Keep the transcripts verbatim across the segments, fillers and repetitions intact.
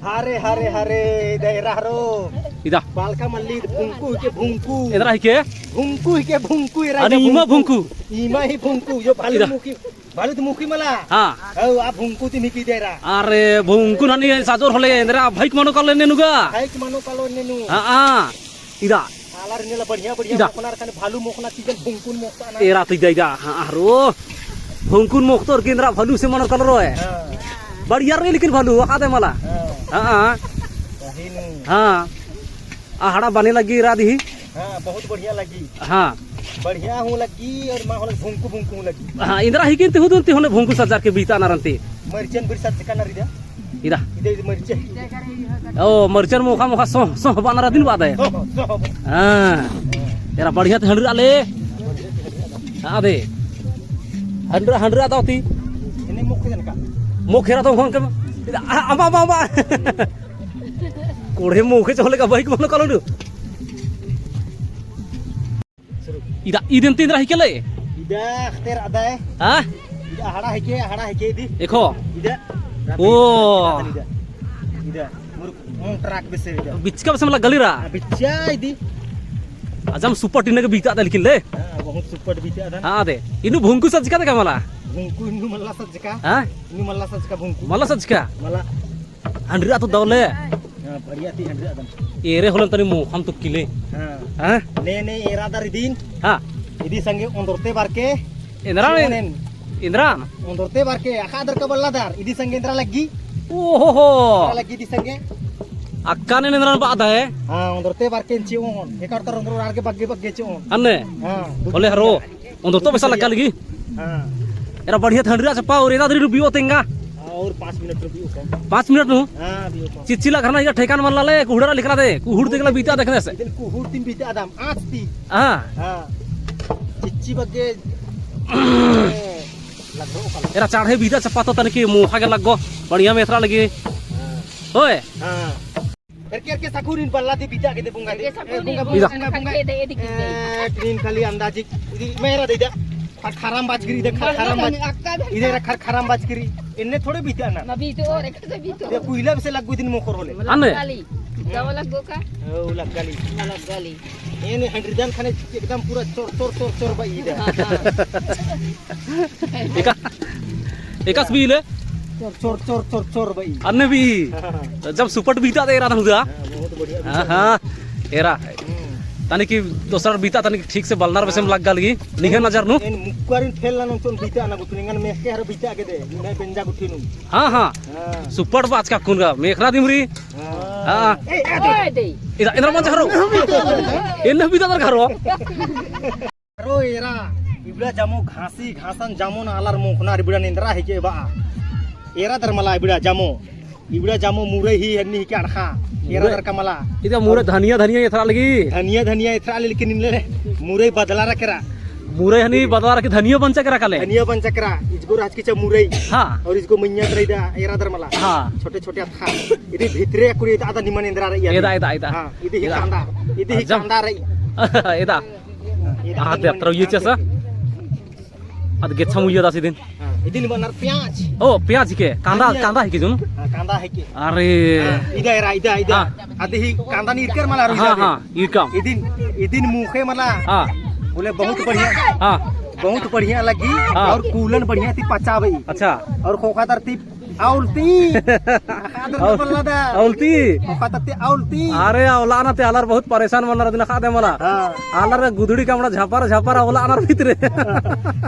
हरे, हरे, हरे, इदा एरा हरो। इदा। बालका मल्ली भुंकू हिके भुंकू। एन्दरा हिके? भुंकू हिके भुंकू, एरा अरे इदा ईमा भुंकू। भुंकू। ईमा ही भुंकू, जो भालू इदा। मुखी, भालू तो मुखी मला। हाँ। हौ, आ भुंकू ती मिकी देरा। अरे, भुंकू नानी साजोर होले, एन्दरा भइक मनो कालो नेनुगा। भइक मनो कालो नेनु। हाँ, हाँ। इदा। आलर नेला बढ़िया, बढ़िया इदा। मोखना रखने भालू मोखना चीजन भुंकुन मोखता ना। एरा तो इदा, इदा। हाँ, हरो। भुंकुन मोखतोर की एन्दरा भालू से मनो कालो रओ है। हाँ। बढ़िया रई लेकिन भालू, अख़दय मला। हाँ। हाँ, हाँ। वही नू। हाँ। अहड़ा बने लग्गी एरा दिही। हाँ, बहुत बढ़िया लग्गी। हाँ। बढ़िया हूँ लग्गी और मा होले भुंकू भुंकू हूँ लग्गी। हाँ, एन्दरा हिके ती हूँ दुन ती होले भुंकू सज्जर के बीता ना रनती। मरिचन बिरसा चिका ना रिदा। इदा। इदे, इदे मरिचे। ओ, मरिचन मोखा, मोखा सोह, सोह बअनर अदिन बादय। सोह, सोह। हाँ। एरा बढ़िया ती हंडरा ले। हाँ दे। हंडरा, हंडरा दाव ती। इन्ने मोखे जनका। मोखे रा तो होन कम। इदा, आ, अमा, अमा, अमा। कोड़े मोखे चोले का बाइक मनो कालो नू। इदा, इदिन ती एन्दरा हिके ले? इदा अख़तेर अदय। हाँ? इदा अहड़ा हिके, अहड़ा हिके इदी। देखो। इदा। ओ। इदा। इदा। मुरुक, उम, ट्रक बेसे इदा। बिचका बेसे मला गली रा। हाँ, बिचा इदी। अजम सुपट इन्ने के बीता दा लेकिन ले। हाँ, बहुत सुपट बीता दा। हाँ दे। इन्नु भुंकू सज्जका देखा मला। भुंकू इन्नु मल्ला सज्जका। हाँ? इन्नु मल्ला सज्जका भुंकू। मल्ला सज्जका? मला। हंडरा तो दव ले। हाँ, बढ़िया ती हंडरा दम। एरे होलन तनी मोखम तुक्की ले। हाँ। हाँ? ने, ने, एरा दर इदिन। हाँ। इदी संगे ओन्दरते बारके। एन्दरा चिओन एन। एन्दरा? ओन्दरते बारके, अख़दर का बल्ला दर, इदी संगे एन्दरा लग्गी। ओहो हो। एन्दरा लग्गी इदी संगे। अक्का ने एन्दरा बात है। हाँ, ओन्दरते बारके चिओन। एकर तर ओन्दर आर के बग्गे बग्गे चिओन। अन्ने? हाँ। होले हरो। ओन्दरतो बेसा लग्गा लगी। हाँ। एरा बढ़िया ती हंडरा चप्पा और एरा दरी बियो तेंगा। हाँ, और पाँच मिनट में बियो कम। पाँच मिनट नू? हाँ, बियो कम। चिच्ची ला घरना इया ठेकान मल्ला ले, कुहुड़ा रा लिकरा दे, कुहुड़ तेंगला बीता देखने से। इदिन कुहुड़ तिम बीता आदम, आँच ती। हाँ। हाँ। चिच्ची बग्गे लगो कल। एरा चाढ़े बीता चप्पा तो तनकी मोखा के लगो, बढ़िया मेथरा लगी। हाँ। होय? हाँ। एरके, एरके साखुरिन बल्ला ती बीता के दे बुंगा दे। एरके साखुरिन ए, बुंगा, बुंगा, बुंगा, बुंगा। खरके दे, एदिक दे। ए, ट्रेन खाली अंदाजी। इदी मेरा दे दे। खर-, खराम बाज करी, इदे खर-, खराम बाज। अक्का दे। इदे खर-, खराम बाज करी। इन्ने थोड़े बीता ना। ना बीतो, और एक से बीतो। ये कुइला बेसे लग्गो दिन मोखर होले। अन्ने? गाली। दवा लग्गो का? ओ, लग्गा ली। ना लग्गा ली। एने हंड्रीदन खाने एकदम पूरा चोर, चोर, चोर, चोर बई इदे। हाँ, हाँ। एका, एकास भी ले? चोर, चोर, चोर, चोर, चोर बई। अन्ने भी? हाँ, हाँ। जब सुपट बीता ते एरा था हुदा? हाँ, बहुत बढ़िया हाँ, बीता। हाँ, एरा। हम्म। तनी कि दोसर बीता तनी कि ठीक से बलनर बेसे में हाँ। लग्गा लगी। निहे नजर नू। एन मुक्कारिन फेल ना नोचन बीता ना गुतनी, एंगन मेहके हर बीता के दे, मैं बेंजा गुठी नू। हाँ, हाँ। हाँ। सुपट बाचका कुन गा, मेखरा दिमरी। हाँ। हाँ। ए, ए, दे। इदा, इदा मंजा हरो। एन्ने बीता दर घरो। अरो एरा, इबड़ा जामो घासी, घासन जामो ना आलर मोखना, इबड़ा एन्दरा हिके बा। एरा दर मला इबड़ा जामो। इबड़ा जामो मुरई ही हन्नी हिके अड़खा। एरा मुरई? दर का मला। इदा मुरई धनिया, धनिया एथरा लगी। धनिया, धनिया एथरा लगी, लेकिन इन्ने मुरई बदला रखेरा। मुरई हनी बदला रखे, धनिया बंचा केरा काले। धनिया बंचा केरा, इजगो राजकीचा मुरई। हाँ। और इजगो मैया तरा इदा एरा दर मला। हाँ। छोटे, छोटे अतखा। इदी भितरे अकुरी इदा आदा निमन एन्दरा रई। एदा, एदा, एदा। हाँ, इदी ही एदा। कांदा। इदी ही अजम। कांदा रई। एदा। हाँ, ते अत्रा उइये चेसा। अद गेच्छा मुइया दास इदिन। हाँ, इदिन बअनर प्याज। ओ, प्याज हिके, कांदा, कांदा। कांदा हिके जुन। हाँ, कांदा हिके। अरे। हाँ, इदा एरा, इदा, इदा। हाँ। अद ही कांदा नी इरकर मला हाँ, इदा। हाँ, इरकम। इदिन, इदिन मुखे मला। हाँ। बोले बहुत बढ़िया। हाँ। बहुत बढ़िया लगी। हाँ। और कूलन बढ़िया ती पचाबई। अच्छा। और खोखा तर ती अउलती। अख़दर और बल्ला दा। अउलती। ओका तत्ते अउलती। अरे, अउलाना ते आलर बहुत परेशान मनर दिन अख़दे मला। हाँ। आलर गुदड़ी कमड़ा झपार, झपार अउलानर भितरे।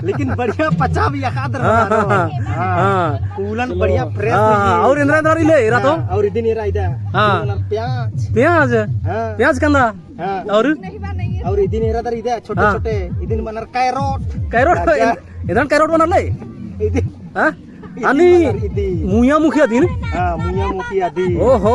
लेकिन बढ़िया पचाबई अख़दर हाँ, बल्ला दा। हाँ, हाँ। हाँ। कूलन चलो। बढ़िया fresh हाँ, हुई। और एन्दरा, एन्दरा रई ले, एरा तो? हाँ, और इदिन एरा इदा। हाँ। इदिन प्याज। प्याज? हाँ। प्याज कांदा? हाँ। और? और इदिन एरा दर इदा, छोटे, हाँ। छोटे। इदिन बअनर carrot। Carrot? अच्छा। एन-, एदन carrot बअनर ले? इदिन। हाँ? इदी हनी बअनर इदी। मुइया मुखी अदिन? हाँ, मुइया मुखी अदी। ओहो।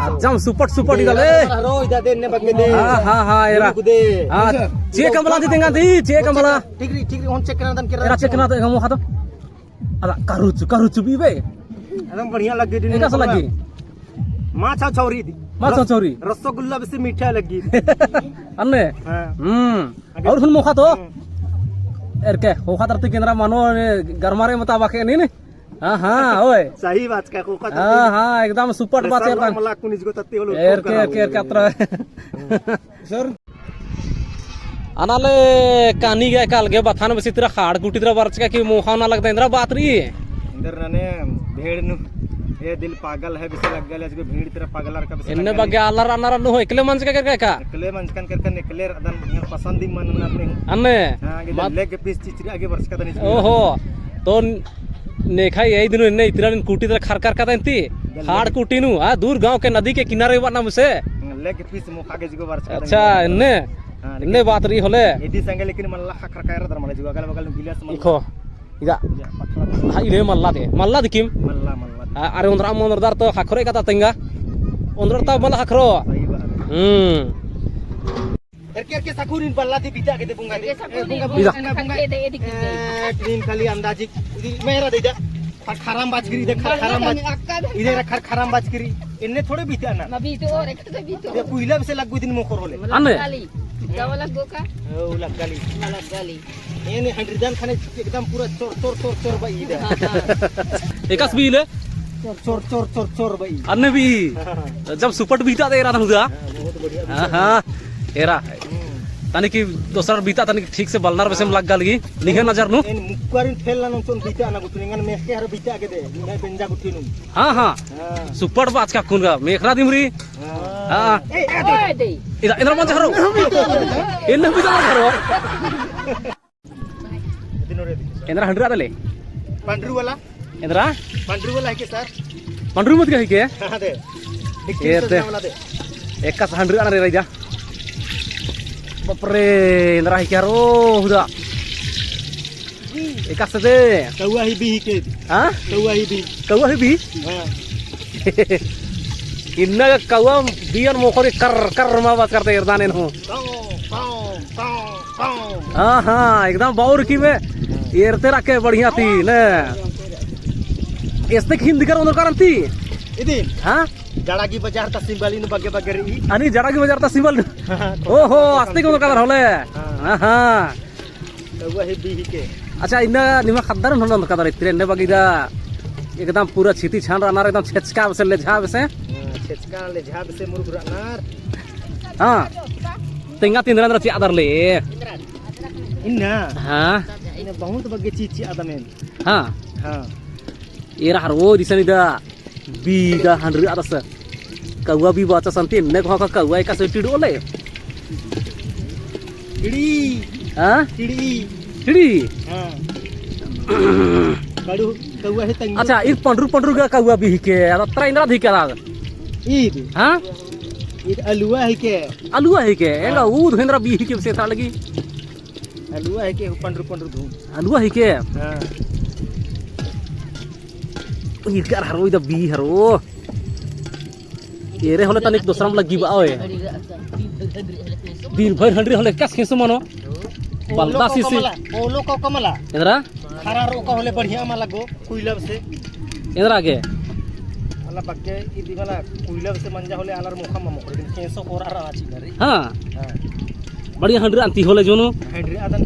अजम सुपट सुपट इदा ले। रो इदा दे ने बग्गे दे। हाँ, हाँ, हाँ, एरा। रुक दे। हाँ, check अम्बला दी तेंगा दी, check अम्बला। ठीक रई, ठीक रई, ओन check करना दन केरा। एरा check करना दे, हम खा तो। अदा, करुचु, करुचु बीबे। एकदम बढ़िया लग्गी दिन। एकासे लग्गी? माछा छौरी दी। माछा छौरी। रसगुल्ला बेसे मीठा लग्गी। अन्ने? हाँ। हम्म। अगर और सुन मोखा तो? हम्म। एरके, होखा तरती केंद्रा मानो, ए, गरमारे मता बाके नी, नी? हाँ, हाँ, ओए। सही बात का, को का हाँ, हाँ, एकदम सुपट बात है। मला कुनिज गो तत्ती होलो, एरके, एरके, एरके अत्रा। सर। अनाले कानी गे काल गे बथान बसी तरा खाड़ कुटी तरा बरचका कि मोखा ना लगता, एन्दरा बात रई। एन्दर नने भेड़ नु, ए दिल पागल है, बिसे लग्गा ले, अजगो भेड़ तरा पागल अरका बिसे एन्ने लग्गा ले। बग्गे आलर अनार नु हो, एकले मंजका करका का? एकले मंजकन करका, एकले रअदन, बढ़िया पसंद ही मन नन्ने हो। अन्ने? हाँ, गे मत- leg piece चिचरी आगे बरचका दनी। ओहो, तो नेखा यही दिनो एन्ने इतरा दिन कुटी तरा खर खर का देंती, खाड़ कुटी नु, हाँ, दूर गाँव के नदी के किनारे बना मुसे। leg piece मोखा गे जिगो बरचका दनी। अच्छा, एन्ने? हाँ, एन्ने बात रई होले। एदी संगे लेकिन मल्ला खखर कायर दर मल्ला जिगो अगल बगल में गिलास मल्ला। इखो, इदा। या, पखला दर। हाँ, इने मल्ला दे। मल्ला दे किम? मल्ला, मल्ला दे। आ, अरे ओन्दरा मोन्दरदार तो खखरे का ता तेंगा। ओन्दरा ता मल्ला खखरो। सही बात है। हम्म। एरके, एरके सकुरिन बल्ला दे बिता के दे बुंगा दे। एरके सकुरिन ए, बुंगा, बुंगा, बुंगा, बुंगा। दे, दे, दे, दे। ए, टीम खाली अंदाजी। इदी मेरा दे जा। खर-, खराम बाज करी, इदे खर-, खराम बाज। अक्का दे। इदे खर-, खराम बाज करी। एन्ने थोड़े बिता ना। ना बिता और एक तो बिता। ये कुइला से लग्गो दिन मोखर होले। अन्ने? लग्गा ली। दवा लग्गो का? ओ, लग्गा ली। ना लग्गा ली। एन्ने हंड्री दान खाने एकदम पूरा चोर, चोर, चोर, चोर बई इदे। हाँ, हाँ। एकासे बीले? चोर, चोर, चोर, चोर, चोर बई। अन्ने भी। हाँ। जब सुपट बीता दे रहा था मुझे। हाँ, बहुत बढ़िया हाँ, बीता। हाँ। एरा। हम्म। तनी कि दोसर बीता तनी कि ठीक से बलनर बेसे में लग्गा लगी। निहे नजर नू। एन मुक्कारिन ठेल ना नोचन बीता ना गुतुन, एंगन मेखे हर बीता के दे, मैं बेंजा गुठी नू। हाँ, हाँ। हाँ। सुपट बाचका कुन गा, मेखरा दिमरी। हाँ। हाँ। ए, ए, दे। इदा, इदा मंजा हरो। एन्ने बीता मंजा हरो। एन्दरा हंड्री आदले? पंडरू वाला। एन्दरा? पंडरू वाला है के सर? पंडरू मत गई के? हाँ, दे। एक ए, तीन सौ दे। वाला दे। एकासे हंड्री आना रे रई जा। बाप रे, एन्दरा है क्या रो, हुदा। एकासे दे। कौआ ही बी ही के। हाँ? कौआ ही बी। कौआ ही बी? हाँ। इन्ना कौआ बियन मोखरी कर, कर मा बात करते एरदान एन हो। काओ, काओ, काओ, काओ। हाँ, हाँ, एकदम बाउर की में एरते रखे बढ़िया ती, ने। एस्ते खिंद कर ओन्दरका रअनती? इदिन? हाँ? जड़ागी बजार ता सिंबल इन बग्गे बग्गे रई। अनि जड़ागी बजार ता सिंबल? हाँ, ओहो, आस्ते के ओन्दरका होले। हाँ। हाँ, हाँ। कौआ ही बी ही के। अच्छा, इन्ना निमा ख़द्दर नू ओन्दरका दर इत्तरे एन्ने बग्गे इदा एकदम पूरा छिती छान रअनर, एकदम छेचका बेसे लेझा बेसे। हाँ, छेचका लेझा बेसे मुरुख रअनर। हाँ। तेंगा तिंदरा अंदर चिआ दर ले। इन्ना? हाँ। इन्ना बहुत बग्गे चीज चिआ दमेन। हाँ। हाँ। एरा हरो दिसन इदा। बी गा हंड्री आदस। कौआ बी बाचस अन्ती एन्ने कोहा का कौआ एकासे टिड़ो ले। टिड़ी। हाँ? टिड़ी। टिड़ी? हाँ। कड़ू कौआ है तंगी। अच्छा, ईद पंडरू पंडरू गा कौआ बी ही के, अद अत्रा एन्दरा दी के अद? ईद? हाँ? ईद अलुआ ही के। अलुआ ही के? एंगा हाँ। ऊद हेन्दरा बी ही के बेसे एथरा लगी। अलुआ ही के पंडरू पंडरू धूम। अलुआ ही के? हाँ। इरकर हरो इदा बी हरो। एरे होले तनिक दोसरा में लग्गी बा ओए। दिन भर हंड्री होले कस खेसो मनो। बलदा ओलो को सीसी। कमला, ओलो को कमला। एन्दरा? खरा रो का होले बढ़िया मा लगो, कुइला से। एन्दरा गे? अला बग्गे इदी मला कुइला से मंजा होले आलर मोखा मा मोखरे, लेकिन खेसो कोरा रहा चिना रे। हाँ। हाँ। बढ़िया हंड्री अन्ती होले जोनो। हंड्री आदन